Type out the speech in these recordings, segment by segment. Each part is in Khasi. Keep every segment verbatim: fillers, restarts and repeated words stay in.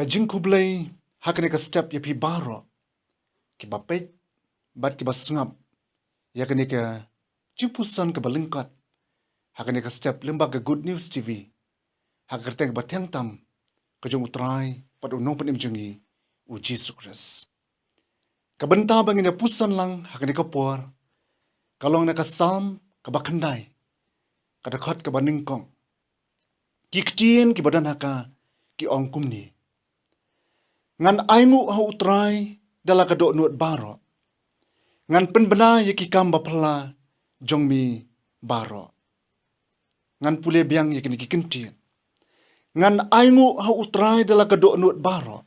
Ka jingkhublei ha kane ka step ïa phi baroh kiba peit bad kiba sngap ïa kane ka jingpuson kaba lyngkot ha kane ka step lyngba ka Good News T V, ha ka kyrteng kaba thiang tam ka jong U Trai bad U Nongpynim jong ngi, U Jisu Khrist. Ka bynta ba ngin ïa puson lang ha kane ka por ka long na ka Salm kaba khyndai, ka dkhot kaba nyngkong. Ki ktien kiba don ha ka ki ong kumne: Ngan ainguh ha U Trai da la ka dohnud baroh. Ngan pynbna ïa ki kam baphylla jong mi baroh. Ngan pule biang ïa kine ki ktien: Ngan ainguh ha U Trai da la ka dohnud baroh.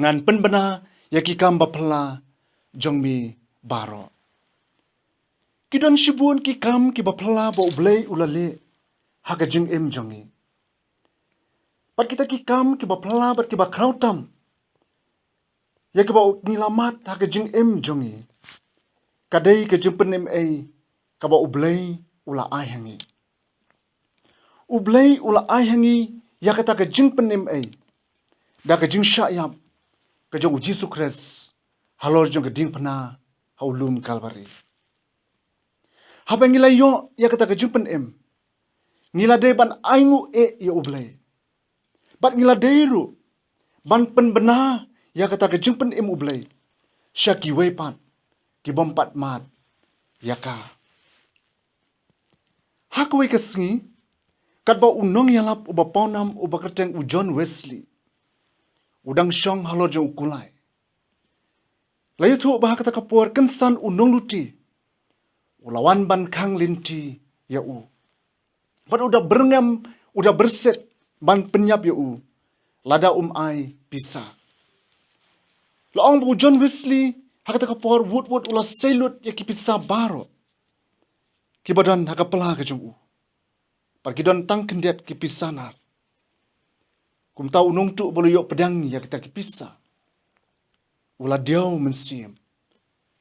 Ngan pynbna ïa ki kam baphylla jong mi baroh. Ki don shibun ki kam kiba phylla ba U Blei u la leh ha ka jingim jong ngi. Bad kita ki kam kiba phylla bad kiba khraw tam ïa kiba ngi la mad ha ka jingim jong ngi, ka dei ka jingpynim ei kaba U Blei u la ai ha ngi. U Blei u la ai ha ngi ïa kata ka jingpynim ei da ka jingshah ïap ka jong U Jisu Khrist halor jong ka diengphna ha u lum Kalbari. Haba ngi la ïoh ïa kata ka jingpynim, ngi la dei ban ainguh eh ïa U Blei. Bad ngi la dei ruh ban pynbna ïa kata ka jingpynim U Blei sha kiwei pat ki bym pat mad ïa ka. Ha kawei ka sngi, katba u nongïalap uba pawnam uba kyrteng u John Wesley u dang shong halor jong u kulai, la ïathuh ba ha kata ka por kynsan u nonglute u la wan ban khang lynti ïa u. Bad u da byrngem, u da byrsit ban pynïap ïa u lada um ai pisa. La ong ba u John Wesley ha kata ka por wut wut u la sei lut ïa ki pisa baroh kiba don ha ka pla ka jong u. Bad ki don tang khyndiat ki pisa nar. Kumta u nongtuh ba la ïoh pdiang ïa kita ki pisa, u la diaw mynsiem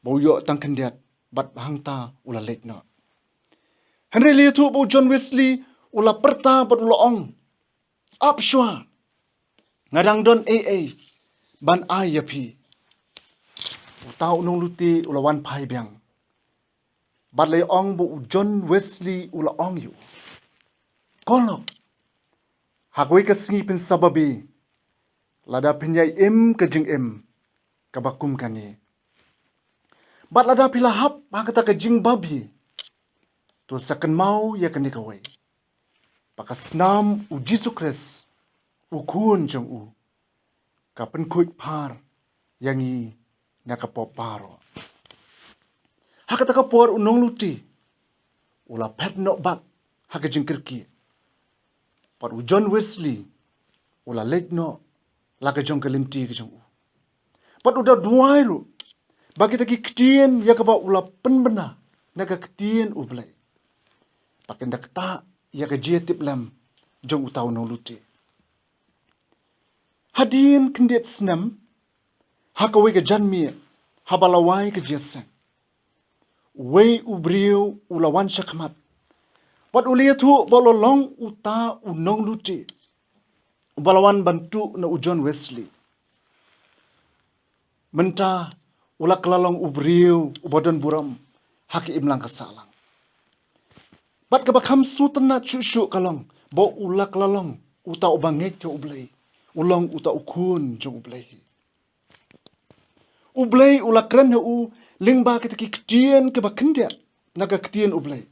ba u ïoh tang khyndiat bad hangta u la leit noh. Hynrei la ïathuh ba u John Wesley u la pyrta bad u la ong: Ap shuwa, nga dang don ei ei ban ai ïa phi. Uta u nonglute u la wan phai biang bad la ong ba u John Wesley u la ong ïa u: Ko lok, ha kawei ka sngi phin sa babe lada phin ïai im ka jingim kaba kum kane. Bad lada phi la hap ha kata ka jingbabe, to sa kynmaw ïa kane kawei, ba ka snam U Jisu Khrist, U Khun jong u, ka pynkhuid phar ïa ngi na ka pop baroh. Ha kata ka por u nonglute u la phet noh bak ha ka jingkyrkieh. Bad u John Wesley u la leit noh la ka jong ka lynti ka jong u. Bad u da duwai ruh ba kita ki ktien ïa kaba u la pynbna na ka ktien U Blei, ba kin da ktah ïa ka jingïatiplem jong uta u nonglute. Hadien khyndiat snem, ha kawei ka janmiet, haba la wai ka jingïaseng, uwei u briew u la wan shakhmat bad u la ïathuh ba u la long uta u nonglute uba la wan ban tuh na u John Wesley. Mynta u la kylla long u briew uba don burom ha ka imlang ka sahlang. Bad kaba kham sngewtynnat shuh shuh ka long ba u la kylla long uta uba ngeit ha U Blei, u long uta U Khun jong U Blei hi. U Blei u la kren ha u lyngba kita ki ktien kiba khyndiat na ka ktien U Blei,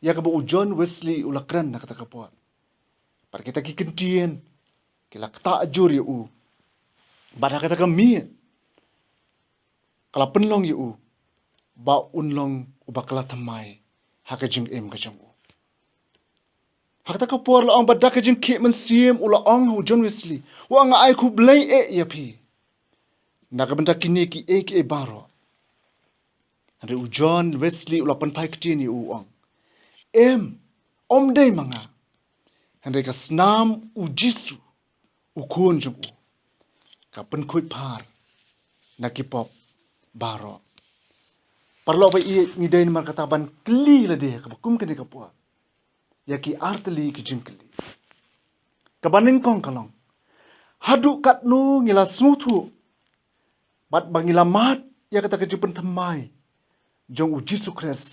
ïa kaba u John Wesley u la kren na kata ka por. Bad kita ki ktien ki la ktah jur ïa u. Bad ha kata ka miet ka la pynlong ïa u ba un long uba kylla thymmai ha ka jingim ka jong u. Ha kata ka por la ong ba da ka jingkhih mynsiem u la ong ha u John Wesley, u ong: Nga ai khublei eh ïa phi na ka bynta kine kiei kiei baroh. Hynrei u John Wesley u la pynphai ktien ïa u, u ong: Em, ym dei ma nga, hynrei ka snam U Jisu, U Khun jong u, ka pynkhuid phar na ki pop baroh. Paralok ba ïeit, ngi dei namar kata ban kylli lade kaba kum kane ka por ïa ki artylli ki jingkylli. Kaba nyngkong ka long: Haduh katno ngi la sngewthuh bad ba ngi la mad ïa kata ka jingpynthymmai jong u Jisu Khrist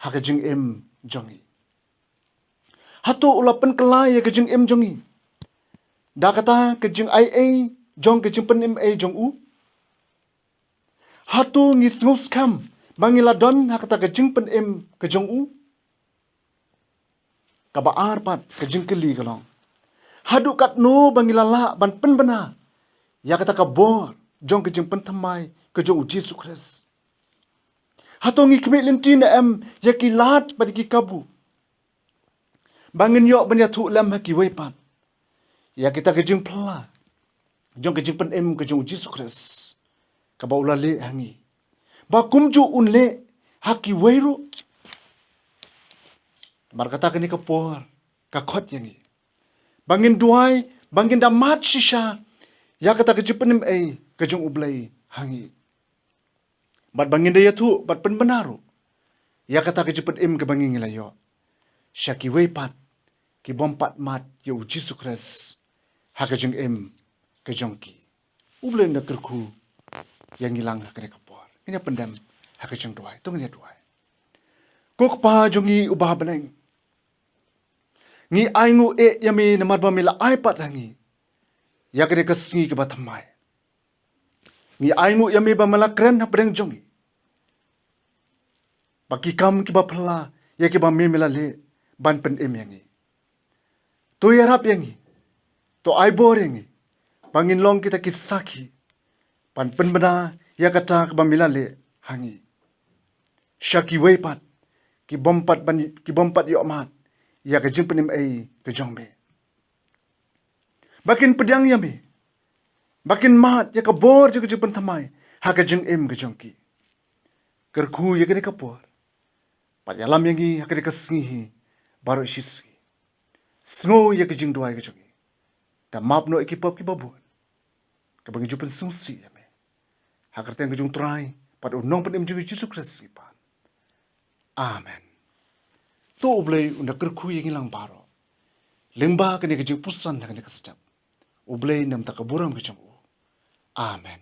ha ka jingim jong ngi? Hato u la pynkylla ïa ka jingim jong ngi da kata ka jingaiei jong ka jingpynim ei jong u? Hato ngi sngewskhem ba ngi la don ha kata ka jingpynim ka jong u? Kaba ar pat ka jingkylli ka long, haduh katno ba ngi la lah ban pynbna ïa kata ka bor jong ka jingpynthymmai ka jong u Jisu Khrist? Hato ngi khmih lynti ne em ïa ki lad bad ïa ki kabu ba ngin ïoh ban ïathuh lem ha kiwei pat ïa kita ka jingphylla jong ka jingpynim ka jong u Jisu Khrist kaba u la leh ha ngi, ba kumjuh un leh ha kiwei ruh? Namar kata kane ka por ka khot ïa ngi ba ngin duwai, ba ngin da mad shisha ïa kata ka jingpynim ei ka jong U Blei ha ngi, bad ba ngin da ïathuh bad pynbna ruh ïa kata ka jingpynim kaba ngi ngi la ïoh sha kiwei pat ki bym pat mad ïa u Jisu Khrist ha ka jingim ka jong ki. U Blei un da kyrkhu ïa ngi lang ha kane ka por. Ngin ïa pyndem ha ka jingduwai. To ngin ïa duwai. Ko Kpa jong ngi uba ha bneng, ngi ainguh eh ïa me namar ba me la ai pat ha ngi ïa kane ka sngi kaba thymmai. Ngi ainguh ïa me ba me la kren ha bneng jong ngi ba ki kam kiba phylla ïa kiba me me la leh ban pynim ïa ngi. To ïarap ïa ngi, to ai bor ïa ngi ba ngin long kita ki sakhi ban pynbna ïa kata kaba me la leh ha ngi sha kiwei pat ki bym pat ban, ki bym pat ïoh mad ïa ka jingpynim ei ka jong me, ba kin pdiang ïa me, ba kin mad ïa ka bor jong ka jingpynthymmai ha ka jingim ka jong ki. Kyrkhu ïa kane ka por bad ïalam ïa ngi ha kane ka sngi hi baroh shi sngi. Sngew ïa ka jingduwai ka jong ngi, da map noh ïa ki pop kiba bun kaba ngi ju pynsngewsih ïa me. Ha ka kyrteng ka jong U Trai bad U Nongpynim jong ngi Jisu Khrist ngi pan. Amen. To U Blei un da kyrkhu ïa ngi lang baroh lyngba kane ka jingpuson ha kane ka step. U Blei na ka bynta ka burom ka jong u. Amen.